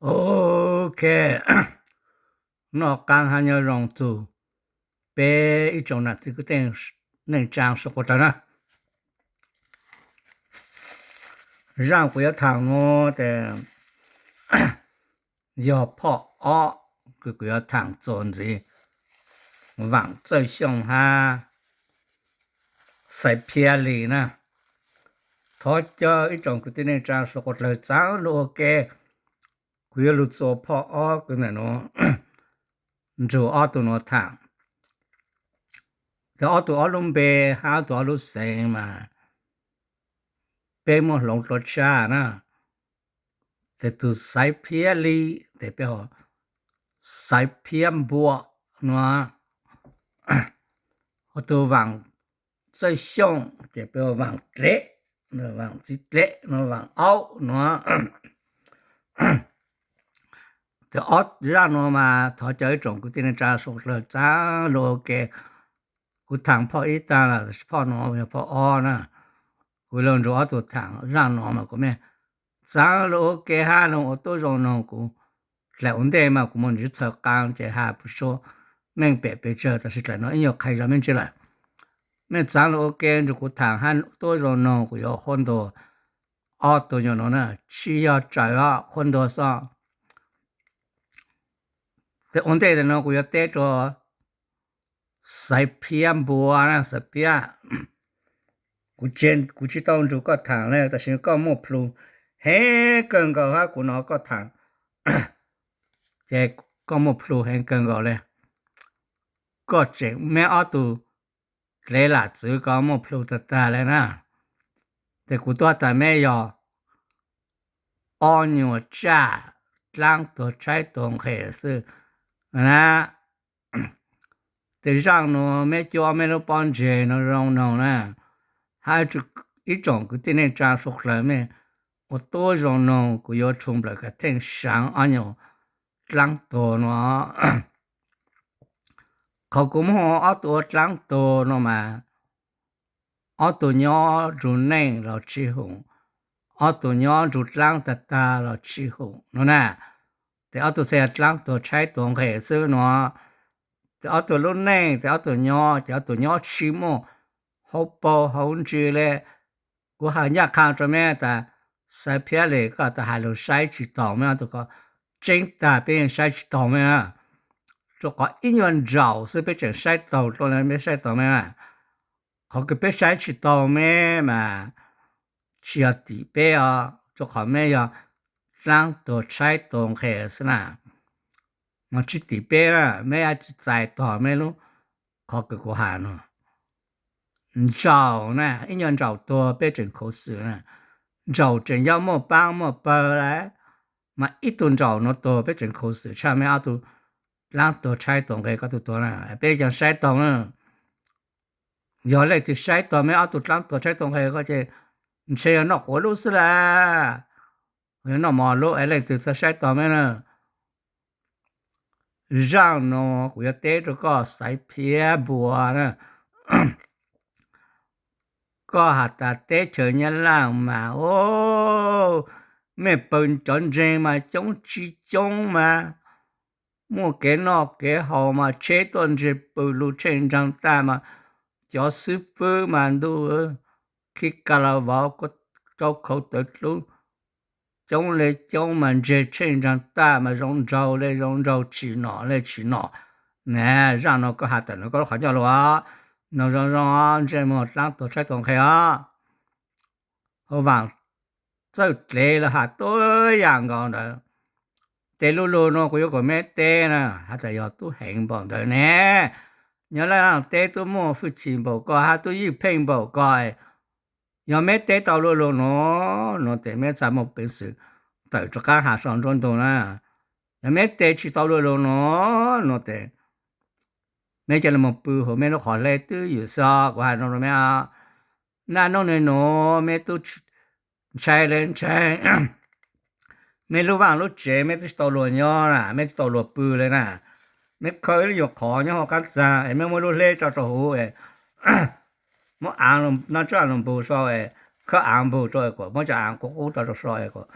Ok, noj qab hab nyob zoo txug peb ib tsoom nam txiv kwv tij neej tsaa suav dlawg na. Zaaj kuv yuav thaam nuav tes yog phoj ob kws kuv yuav thaam txuas ntxiv Vaam Txawj Xyooj hab Xaiv Phiab Lis na. Thov caw ib tsoom kwv tij neej tsaa suav dlawg txaav lug ua ke, kuv yuav lug txuas phoj ob kws ntawm nuav nrug ob tug nuav thaam. Tes ob tug ob lub npe hab ob tug ob lub xeev mas peb muab hloov dlua tshaj na. Tes tug Xaiv Phiab Lis tes peb hu Xaiv Phiab Npua nuav, ho tug Vaam Txawj Xyooj ces peb hu Vaam Dleb, Vaam Txiv Dleb nuav, Vaam Aub nuav. Tes ob zaaj nuav mas thov caw ib tsoom kwv tij neej tsaa suav dlawg txaav lug ua ke. Kuv thaam phoj ib taag lawm, phoj nuav yog phoj ob na. Kuv lug nrug ob tug thaam zaaj nuav mas kuv mej txaav lug ua ke hab lug ua tuab zoo noog. Kuv dlaim ua ntej mas kuv muaj ntsib txhawv qaa ces has pum suab meej pem pes tsawg, tab sis dlaim nuav ib nyuag qha zog me ntsis lawm. Mej txaav lug ua ke nrug kuv thaam hab tuab zoo noog, kuv yuav qhuab ntuas ob tug nyuam nuav na, tsi yog tsawm os, qhuab ntuas xwb. Tes ua ntej ntawm nuav kuv yuav teb rua Xaiv Phiab Npua na, Xaiv Phiab, kuv tsi tau nrug koj thaam le, tab sis koj muaj plhu heev kawg nkaus hab kuv nov koj thaam ces koj muaj plhu heev kawg nkaus le. Koj tseem meb ob tug dlev lam txwv ko muaj plhu tag tag le na. Tes kuv tuaj tas meb yog ob nyuas tsaj dlaab tuag tshaib tuag nqhes xwb na. Tes zaaj nuav meb cuab meb lub pob ntseg nuav zoo noog na, hab ib tsoom kwv tij neej tsaa suav dlawg mej ua tuab zoo noog, kuv yuav tshua nplawm kav theej saav ob nyuas dlaab tuag nuav. Qhov kuv muab hu ob tug ua dlaab tuag nuav mas ob tug nyob nrug neej los tsi hum, ob tug nyob nrug dlaab tag tag los tsi hum nuav na. Tes ob tug txhaj yog dlaab tuag tshaib tuag nqhes xwb nuav. Tes ob tug lub neej tes ob tug nyob ces ob tug nyob tsi muaj hauv paug hauv ntsis le. Kuv has ncaj qha rua meb tas, Xaiv Phiab Lis, koj tas has lug saib tsi taug meb ob tug ko, tseeb tag peb yeej saib tsi taug meb, rua qhov ib nyuag ntsaum xwb peb tseem saib taug dlua le, peb saib taug meb. Qhov kws peb saib tsi taug meb mas tsi yog tim peb os, rua qhov meb yog dlaab tuag tshaib tuag nqhes xwb na. Mas tsi tim peb na, meb tsi txais tog meb lub, qhov kws kuv has nuav. Ntsaum na, ib nyuag ntsaum tuag peb tseem khuv xim na. Ntsaum tseem yuav muaj paab muaj pawg le, mas ib tug ntsaum nuav tuag peb tseem khuv xim tshaj meb ob tug dlaab tuag tshaib tuag nqhes koj tug tuag na. Peb cov saib taug na, yog leej twg saib taug meb ob tug dlaab tuag tshaib tuag nqhes ko ces ntshe yog noj quav lub xwb la, yog noj mov lub es leej twg txhaj saib taug meb na. Zaaj nuav kuv yuav teb rua koj Xaiv Phiab Npua na. Koj has tas teb chaws Nyab Laaj mas, o, mej pawg cov ntseeg mas coob tsi coob mas, muaj kev noj kev haus mas tsheb tuaj ntseg pw lug tsheej ntsaag tag mas, cov xwb fwb mas ntuj, khib ka la vauv, rau khau tawv dlub, coob le coob mas ntseg tsheej ntsaag tag mas zoo nraug le zoo nraug, tsim nom le tsim nom. Na, zaaj nuav koj has tawm nuav koj lub qhov ncauj lug os, noog zoo zoo os, ntsej muag dlaab tuag tshaib tuag nqhes os. Hauv Vaam Txawj Dlev lawv has tuab yaam nkaus ntawd. Tes lu lug nuav kuv yuav kom meb teb na, has tas yog tub heev npaum ntawd ne, nyob Laaj teb tub muaj fwj chim npaum ko hab tub ywj pheej npaum ko, yog meb teb tau lu lug nuav, nuav tes meb txhaj muaj peev xwm tawm rov qaab has so nruab ntug na. Yog meb teb tsi tau lu lug nuav, nuav tes meb ca le moog pw huv meb lub qhov hleb twb ywm xwb. Kuv has nuav rua meb, naj nub nwg nuav meb tub ntshai le ntshai, meb lub vaaj lub tsev meb tub tsi tau luag nyob na, meb tub tsi tau luag pw le na. Meb khaws ib lub nyuag qhov nyob huv qaab txag es meb muab lub hleb tso rua huv es muab aav noj tsab lug npug so es khawb aav npug rua es kuas muab cov aav qub qub tso rua so es kuas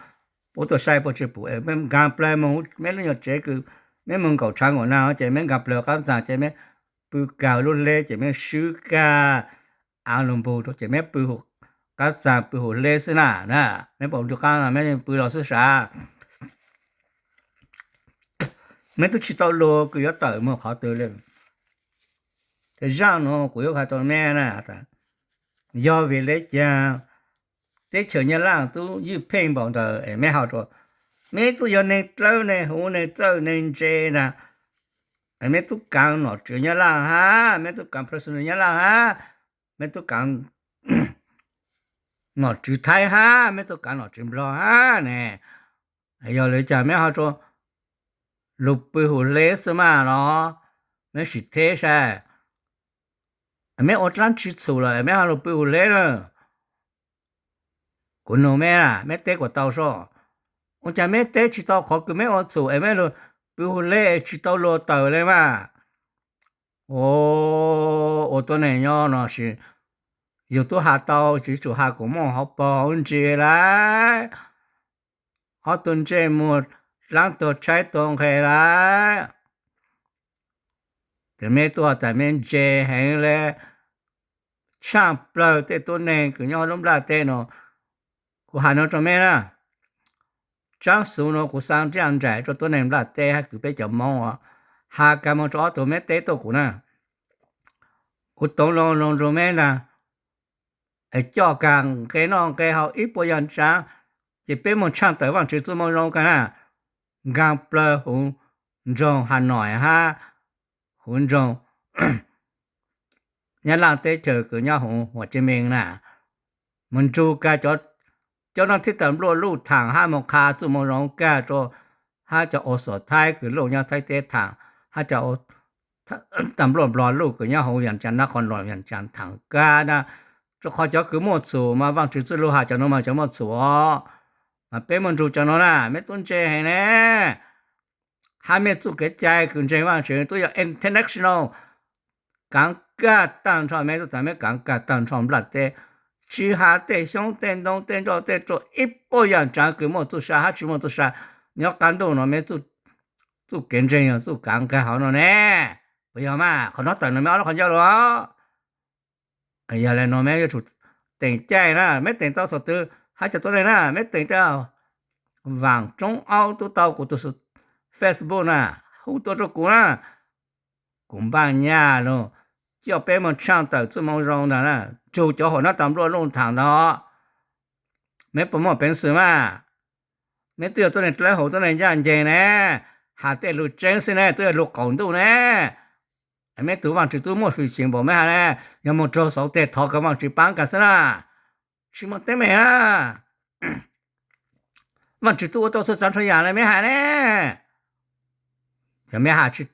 puab tuaj saib puab tsi pum es meb nkaag plawg moog meb lub nyuag tsev kws meb moog nkaum tshav nkaum naag ces meb nkaag plawg qab ntxaag ces meb pw kag lub hleb ces meb swb kag av lug npug rua ces meb pw huv qab ntxaag pw huv hleb xwb na. Meb pum nrug qaab meb pw los xwb sav. Meb tub tsi tau lug kws yuav tawm moog qhov twg le. Ces zaaj nuav kuv yuav has rua meb na, yog vim le caag teb chaws Nyab Laaj tub ywj pheej npaum ntawd es meb ho rua, meb tub yog neeg dlawb neeg huv neeg txawj neeg ntse na, meb tub kaav nom tswv Nyab Laaj hab, meb tub kaav president Nyab Laaj hab, meb tub kaav nom tswv Thaib hab, meb tub kaav nom tswv Nplog hab ne. Yog le caag meb ho rua lug pw huv hleb xwb mas los, meb sim theb saib, meb ua dlaab tsi txhum lawm meb ho lug pw huv hleb na. Kuv nug meb, meb teb kuas tau seb, ua caag meb teb tsi tau qhov kws meb ua txhum es meb lug pw huv hleb es tsi tau lug tawm le mas. Ua tuab neeg nyob no sis yug tub has tau tsi tsum has kuas muaj hauv paug hauv ntsis lawm, ob tug ntsej muag dlaab tuag tshaib tuag nqhes lawm. Ces meb tub has tas meb ntse heev le, tshaaj plawg tej tuab neeg kws nyob huv lub nplaj teb no. Kuv has no rua meb na, tsaab xuv nuav kuv xaa nriaj nraim rua tuab neeg nplaj teb hab kws peb cov Moob, has kag moog rua ob tug meb teb tuaj kuv na. Kuv toov loo lug nrug meb na, es coj kag nqe noj nqe haus ib puas yaam tsaav, ces peb moog tshaaj tawm Vaajtswv txuj moo zoo kag na, nkaag plawg huv nroog Has Nois hab huv nroog Nyab Laaj teb chaws kws nyob huv Huam Cim Mees na, moog nrug kag cov noj thib tas npluaj luj thaam hab moog qha txuj moo zoo kag rua, hab cov ua xuam Thaib kws luj nyob Thaib teb thaam, hab cov tas npluaj Nplog luj kws nyob huv Vias Cas nab qhov luas Vias Cas thaam kag na, rua qhov cov kws muaj txhum mas Vaajtswv txuj lug has cov nuav mas cov muaj txhum os. Mas peb moog nrug cov nuav na, meb tub ntse heev ne, hab mej txuj kev cai kws ntseeg Vaajtswv tub yog international, kaav kag taag nrho, meb tub tas meb kaav kag taag nrho nplaj teb, tsi has tej xyoob tej ntoo tej nroj tej tsuag ib puas yaam tsaav kws muaj txuj sa hab tsi muaj txuj sa, nyob qaab ntuj no meb txuj kev ntseeg yog txuj kaav kag hov no ne. Puas yog mas? Qhov nuav tawm nuav meb ob lub qhov ncauj lug. Yog le nuav meb yuav tsum teem caij na, meb teem tau thaum twg hab cov tuab neeg na, meb teem tau Vaam Tsoob Aub tub tau kuv tug Facebook na, hu tuaj rua kuv na, kuv npaaj nyaj lug coj peb moog tshaaj tawm txuj moo zoo ntag na, nrug cov huam nab tas npluaj luj thaam ntawd. Meb puas muaj peev xwm mas? Meb tub yog tuab neeg dlawb huv tuab neeg ncaaj nceeg ne, has tej lug tseeb xwb ne, tub yog lug qaum ntuj ne. Meb tug Vaajtswv tub muaj fwm xiv npaum meb has ne, yog moog raug xauv teg thov kag Vaajtswv paab kag xwb na, tsi muaj teeb meem na. Vaajtswv tub ua tau txhua tsav txhua yaam le meb has ne. Ces meb has tsi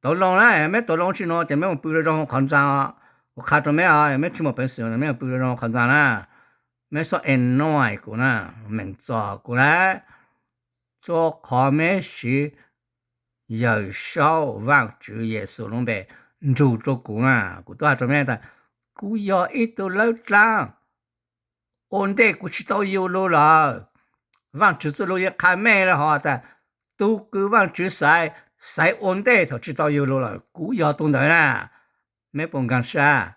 tau loo na, meb tau loo tsi nuav ces meb moog pw zoo zoo qhov ntxaa. Kuv qha rua meb os, meb tsi muaj peev xwm meb moog pw zoo zoo qhov ntxaa na. Meb xob annoy kuv na, meem txom kuv na, rua qhov meb siv Yawm Saub Vaajtswv Yexus lub npe nrug rua kuv na. Kuv tub has rua meb tas, kuv yog ib tug lawb dlaab, ua ntej kuv tsi tau yug lug lawm. Vaajtswv txuj lug yeej qha meej le hov tas, tug kws Vaajtswv xaiv, xaiv ua ntej thaum tsi tau yug lug lawm, kuv yog tug ntawd na. Meb puas nkaag sab?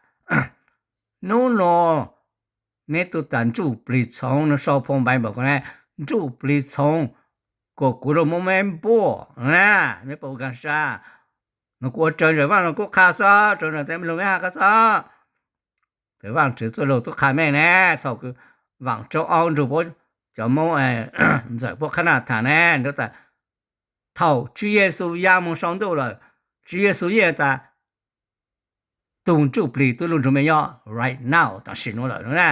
Nub nua meb tub tas ntsuj plig txhoov, nws sau phoo Bible ko ne, ntsuj plig txhoov kom kuv lug muab meb npuaj na. Meb puas nkaag sab? Nws kuv ua raws nraim Vaaj Lug Kub qha xwb, raws nraim tej lug meb has kag xwb. Ces Vaajtswv txuj lug tub qha meej ne, thaum kws Vaam Tsoob Aub nrug puab cov Moob Ntxawm puab qhab naj thaam ne, nrug tas thaum Tswv Yexus ya moog sau ntuj lawm, Tswv Yexus yeej tas tug ntsuj plig tub lug nrug mej nyob right now tam sim nuav lawm na.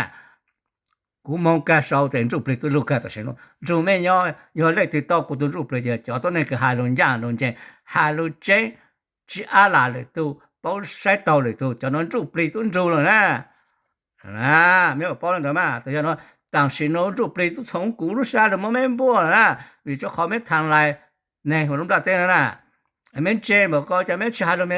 Kuv moog kag sau tes ntsuj plig tub lug kag tam sim nuav nrug mej nyob. Yog leej twg tau kuv tug ntsuj plig ces cov tuab neeg kws has lug ncaaj lug nceeg, has lug tseeb, tsi ab lam lwm tug, paub saib taug lwm tug, cov nuav ntsuj plig tub nrug lawm na. Meb paub le ntawd mas, yog nuav tam sim nuav ntsuj plig tub txhoov kuv lub sab lug muab meb npuaj lawm na, vim rua qhov meb thaam lais neeg huv lub nplaj teb na na. Meb ntse npaum ko ces meb tsi has lug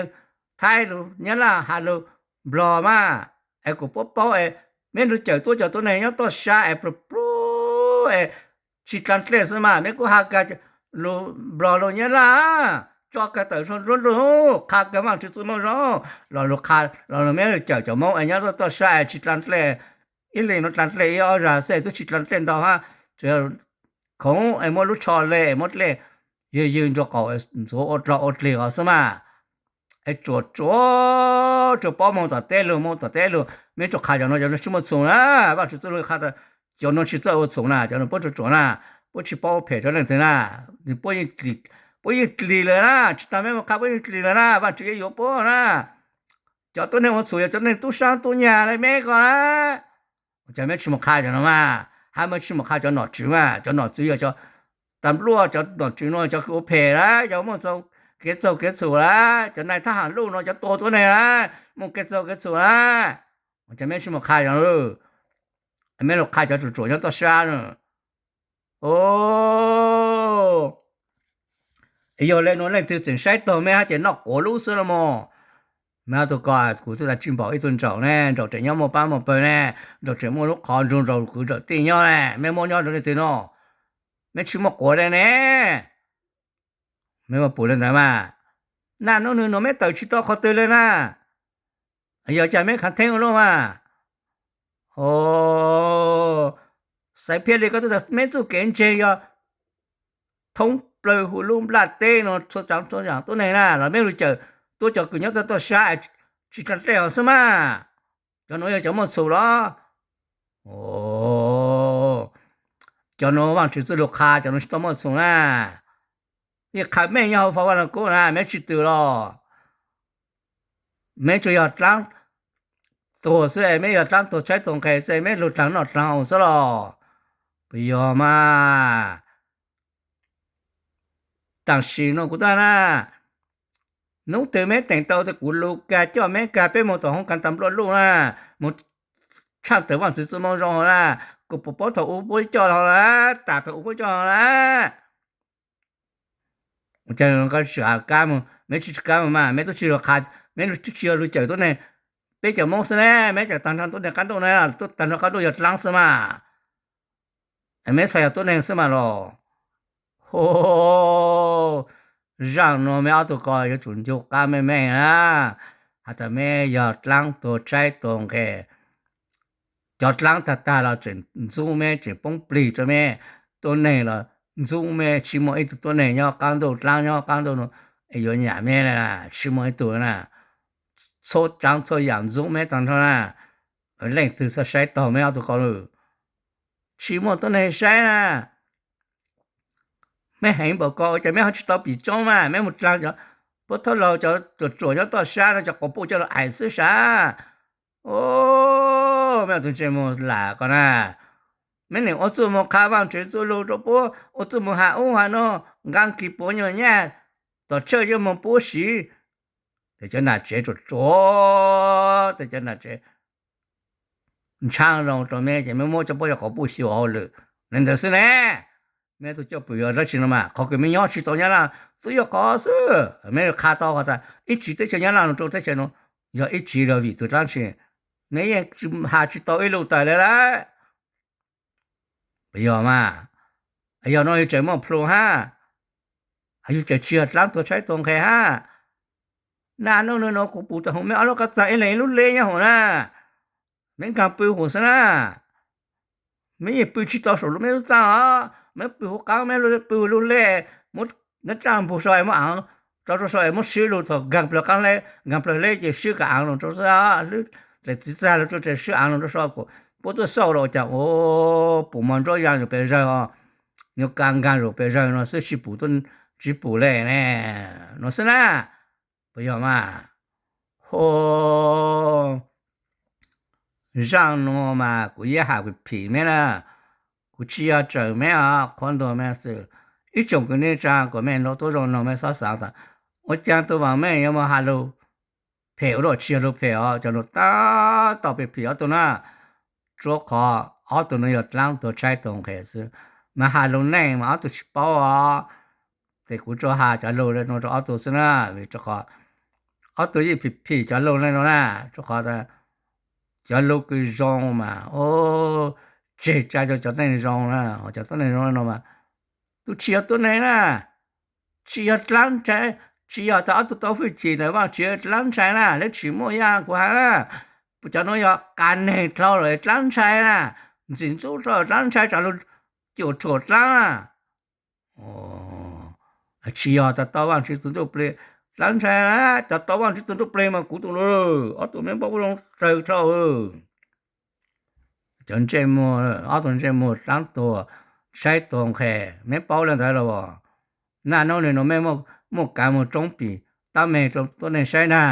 Thaib lug Nyab Laj, has lug Nplog mas, es kuas puab paub es meb lug cawm tuab cov tuab neeg nyob toj sab es pluag pluag es tsis dlaa dlej xwb mas, meb kuj has kag lus Nplog lus Nyab Laj, tso kag tawm zog nruab nrug, qha kag Vaajtswv txuj moog zog, los lug qha los lug meb lug cawm cov Moob es nyob toj sab es tsis dlaa dlej, ib leeg nuav dlaa dlej ib ob zag xwb es tub tsis dlaa dlej ntau hab, khoov es muab lub tsho le es muab dlej ywg ywg nrug qaum ntxuav ua dlog ua dlig os xwb mas. Es tsuam tsuam, tsuas paub moog tom teb lug, moog tom teb lug, meb tsuas qha cov nuav, cov nuav tsis muaj txhum na. Vaajtswv txuj lug qha tas cov nuav tsis txawj ua txhum na, cov nuav puab tsuas tsuam na, puab tsis paub ua phem rua leej twg na. Puab yeej dlig lawm na, tsis tas meb moog qha, puab yeej dlig lawm na, Vaajtswv yeej yuav puab na. Cov tuab neeg ua txhum yog cov neeg tub saab tub nyag le meb ko na. Ua cas meb tsis moog qha cov nuav mas, hab meb tsis moog qha cov nom tswv mas, cov nom tswv yog cov tas npluaj, cov nom tswv nuav cov kws ua phem na, cov muaj kev txaug kev txhum na, cov nai thab ham luj nuav cov tua tuab neeg na, muaj kev txaug kev txhum na. Ua cas meb tsis moog qha cov, meb lug qha cov tsuam tsuam nyob toj sab na. Yog le nuav leej twg tseem saib taug meb hab ces noj quav lub xwb los mas. Meb ob tug ko, kuv txhaj tas tsi npaum ib tug Ntsaum ne, Ntsaum tseem nyob muaj paab muaj pawg ne, Ntsaum tseem muaj lub qhov ntsug nraug kwv Ntsaum tij nyob ne, meb muab nyob rua leej twg no, meb tsis muaj quav le ne. Meb muab pum le ntawd mas, naj nub nwg nuav meb tawm tsis tau qhov twg le na. Yog cas meb khav theeb ua luaj mas. Xaiv Phiaj Lis, koj txhaj tas meb txuj kev ntseeg yog thoob plawg huv lub nplaj teb nuav txhua tsaav txhua yaam tuab neeg na los meb lug cawm tuab cov kws nyob toj toj sab tsis dlaa dlej os xwb mas. Cov nuav yog cov muaj txhum los? Cov nuav Vaajtswv txuj lug qha cov nuav tsis tau muaj txhum na. Yeej qha meej nyob hauv Phau Vaj Lug Kub na, meb tsis tws los? Meb tsuas yog dlaab tuag xwb es, meb yog dlaab tuag tshaib tuag nqhes xwb es meb lug dlaag noj dlaag haus xwb los? Puas yog mas? Tam sim no kuv txhaj na, nub twg meb teem tau tas kuv lug kag coj meb kag peb moog tom hoob kag tas npluaj luj na, moog tshaaj tawm Vaajtswv txuj moo zoo hov na, kuv puas paub thaum u puab coj hov na, tas thaum u puab coj hov na. Ua cas koj tsis has kab moog, meb tsis tsis kab moog mas, meb tub tsis lug qha, meb tub tsis yog lug cawm tuab neeg, peb cov Moob xwb ne, meb cawm taag nrho tuab neeg qaab ntuj na, tuab taag nrho qaab ntuj yog dlaab xwb mas. Meb txhad yog tuab neeg xwb mas los. Ho, zaaj nuav meb ob tug ko yuav tsum ncu qab meej meej na, has tas meb yog dlaab tuag tshaib tuag nqhes. Cov dlaab tag tag los tseem ntxub meb, tseem poob plig rua meb. Tuab neeg los ntxub meb, tsis muaj ib tug tuab neeg nyob qaab ntuj, dlaab nyob qaab ntuj nuav es yuav nyam meb na, tsis muaj ib tug na. Txhua tsaav txhua yaam ntxub meb taag nrho na. Leej twg txhaj saib taug meb ob tug ko lawm? Tsis muaj tuab neeg saib na. Meb heev npaum ko ua cas meb ho tsis tau pim tsoob mas, meb moog dlaag cov puab thaub laug cov ruam ruam nyob toj sab no cov quas puj coj lug aim xwb sav. O, meb tus ntsej muag lam ko na, meb nim ua txuj moog qha Vaajtswv txuj lug rua puab, ua txuj moog has ub has nuav, nqaa kis puav nyuag nyaj, tom tshawj yuav moog puab siv, tes cov nam tsev ruam ruam, tes cov nam tsev ntshaab zoo rua meb ces meb muab cov puab cov quas puj xyuas hauj lwm le ntawd xwb ne. Meb tug cwj pwm yog dlaab tsi no mas, qhov kws meb nyob tsis tau Nyab Laj twb yog qhov xwb. Meb qha tau has tas ib tsiv teb chaws Nyab Laj lug rua teb chaws nuav yog ib tsiv los vim tug dlaab tsi, meb yeej has tsis tau ib lub tawm le lawm. Puas yog mas? Yog no yug tseem muaj plhu hab, yug tseem tsis yog dlaab tuag tshaib tuag nqhes hab. Naj nub nub no kuv pum tau hov meb ob lub qab txaj ib leeg ib lub leb nyob hov na, meb nkaag pw hov xwb na. Meb yeej pw tsis tau saum lub meb lub txaj os, meb pw hov qaab, meb pw lub leb, muab nab tsaaj npug so es muab aav tso rua so es muab swb lug thaum nkaag plawg qaab leb, nkaag plawg leb ces swb kag aav lug rua xwb. Dlaim txiv txag lug rua tes swb aav lug rua so, puab tuaj xauj los ua cas, o, pum mos ntsuab ya zuj pes zawg os, nyuag ka nkaag zuj pes zawg no xwb, tsis pum, tsis pum le ne, no xwb na. Puas yog mas? Ho, zaaj nuav mas kuv yeej has phim meb na, kuv tsis yog tsawm meb os, qhuab ntuas meb xwb. Ib tsoom kwv neej tsaa kuas mej nrau tuab zoo noog mej xob xaav tas ua caag tug vaam meej yuav moog has lug phem ua luaj, tsis yog lug phem os, cov lug tab tom phem phim ob tug na. Rua qhov ob tug nuav yog dlaab tuag tshaib tuag nqhes xwb, mas has lug neej mas ob tug tsis paub os. Tes kuv tsuas has cov lug le nuav rua ob tug xwb na, vim rua qhov ob tug yeej phim phim cov lug le nuav na, rua qhov cov lug kws zoo mas, o, tseg tsa rau cov tuab neeg zoo na, cov tuab neeg zoo no mas, tus tsis yog tuab neeg na, tsis yog dlaab ntshai, tsis yog tau ob tug tau fwj chim ntawm Vaajtswv dlaab ntshai na, lawv tsis muaj yaj kuv has na, cov nuav yog qas neeg dlhau lawm dlaab ntshai na, ntxim ntxub dlhau dlaab ntshai tsam lug cuam tshuam dlaab na. Tsis yog tau tau Vaajtswv tug Ntuj Plig dlaab ntshai na, tau tau Vaajtswv tug Ntuj Plig mas kuv tus lug, ob tug meb paub zoo tsawg dlhau. Cov ntsej muag, ob tug ntsej muag dlaab tuag, saib tuag nqhes, meb paub le ntawd los? Naj nub nwg nua mej muaj kaav moog tsoob pim tab meeg rau tuab neeg saib na.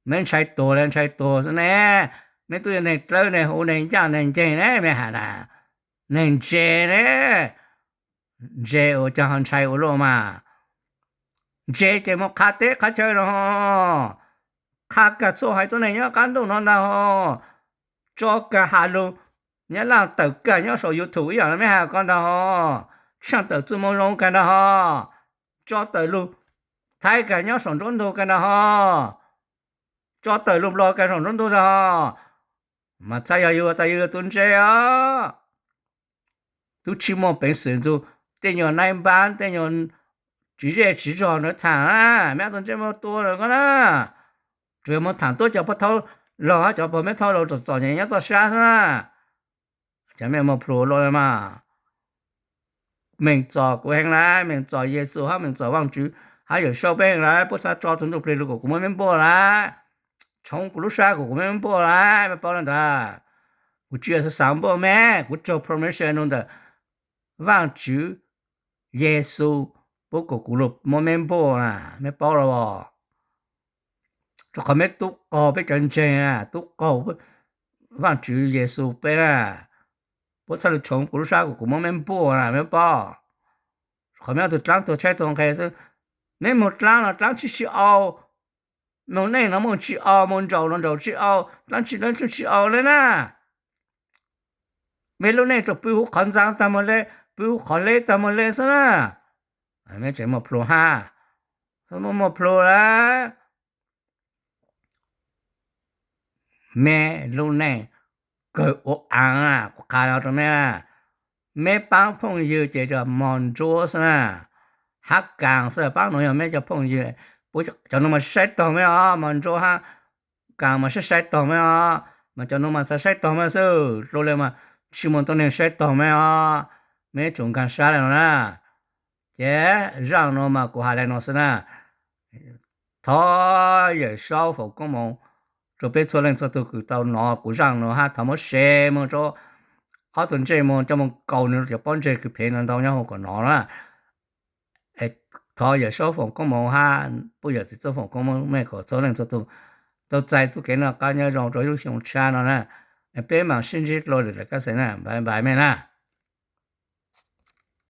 Meb ntshai tuag le ntshai tuag xwb ne, meb tub yog neeg dlawb neeg huv neeg ncaaj neeg nceeg ne mej has na, neeg ntse ne, ntse ua caag ho ntshai ua luaj mas, ntse ces moog qha teb qha chaw no, qha kag txhua haiv tuab neeg nyob qab ntuj no ntag ho, tso kag has lug, Nyab Laj tawm kag nyob saum YouTube ib yaam meb has ko ntag ho, Tshaaj tawm txuj moo zoo kag ntag ho, tso tawm lug Thaib kag nyob saum nruab ntug kag ntag ho, tso tawm lug Nplog kag saum nruab ntug ntag ho, mas txhad yog yug tas yug yog tug ntse os. Tub tsis muaj peev xwm ntxug tej nyuag naib npab tej nyuag tsis zej tsis zog ntawd thaam na, meb ob tug ntsej muag tua lawm ko na, tsuas yog moog thaam tuab cov pog thauj laug hab cov pog meb thauj laug txom txom nyem nyob toj sab xwb na. Cov mej muag plhu luaj mas, meem txom kuv heev lawm, meem txom Yexus hab meem txom Vaajtswv hab Yawm Saub peb heev lawm, puab txhad tso tug Ntuj Plig lug kom kuv muab meb npuaj lawm, tshoov kuv lub sab kom kuv muab meb npuaj lawm, mej paub le ntawd. Kuv tsis yog xaav npuaj meb, kuv raug permission lug ntawm Vaajtswv Yexus puab kom kuv lug muab meb npuaj na, meb paub los? Rua qhov meb tub qaug peb cov ntseeg, tub qaug Vaajtswv Yexus peb na, puab txhad lug tshoov kuv lub sab kom kuv muab meb npuaj na, meb paub. Qhov meb ob tug dlaab tuag tshaib tuag nqhes xwb, meb moog dlaab los dlaab tsis tsis au, moog neej los moog tsis au, moog ntsaum los ntsaum tsis au, dlaab tsis dlaab tsis tsis au le na. Mej lub neej tsuas pw huv qhov ntxaa taag moog le, pw huv qhov le taag moog le xwb na. Meb tseem muaj plhu hab, muaj plhu lawm. Meb lub neej kawg ua aav, kuv qha rua meb, meb paab phooj ywg ces mos ntsuab xwb na, hab kaas xwb, paab nuav yog meb cov phooj ywg, cov nuav mas saib taug meb os, mos ntsuab hab kaas mas saib saib taug meb os, mas cov nuav mas txhad saib taug meb xwb, dlua le mas tsis muaj tuab neeg saib taug meb os, meb tsum nkaag sab le nuav na. Ces zaaj nuav mas kuv has le nuav xwb na. Thov Yawm Saub foom koob moov rua peb txhua leej txhua tug kws tau nov kuv zaaj nuav hab thov muab share moog rua ob tug ntsej muag coj moog kaus nwg cov pob ntseg kws phem ntau ntau nyob huv kom nov na. Thov Yawm Saub foom koob moov hab puj yawm txiv txuj foom koob moov mej kom txhua leej txhua tug tau txais txuj kev noj qab nyob zoo rua ib lub xyoo tshab no na. Peb maam sib ntsib dlua lwm daim kaj xeem na, bye bye mej na.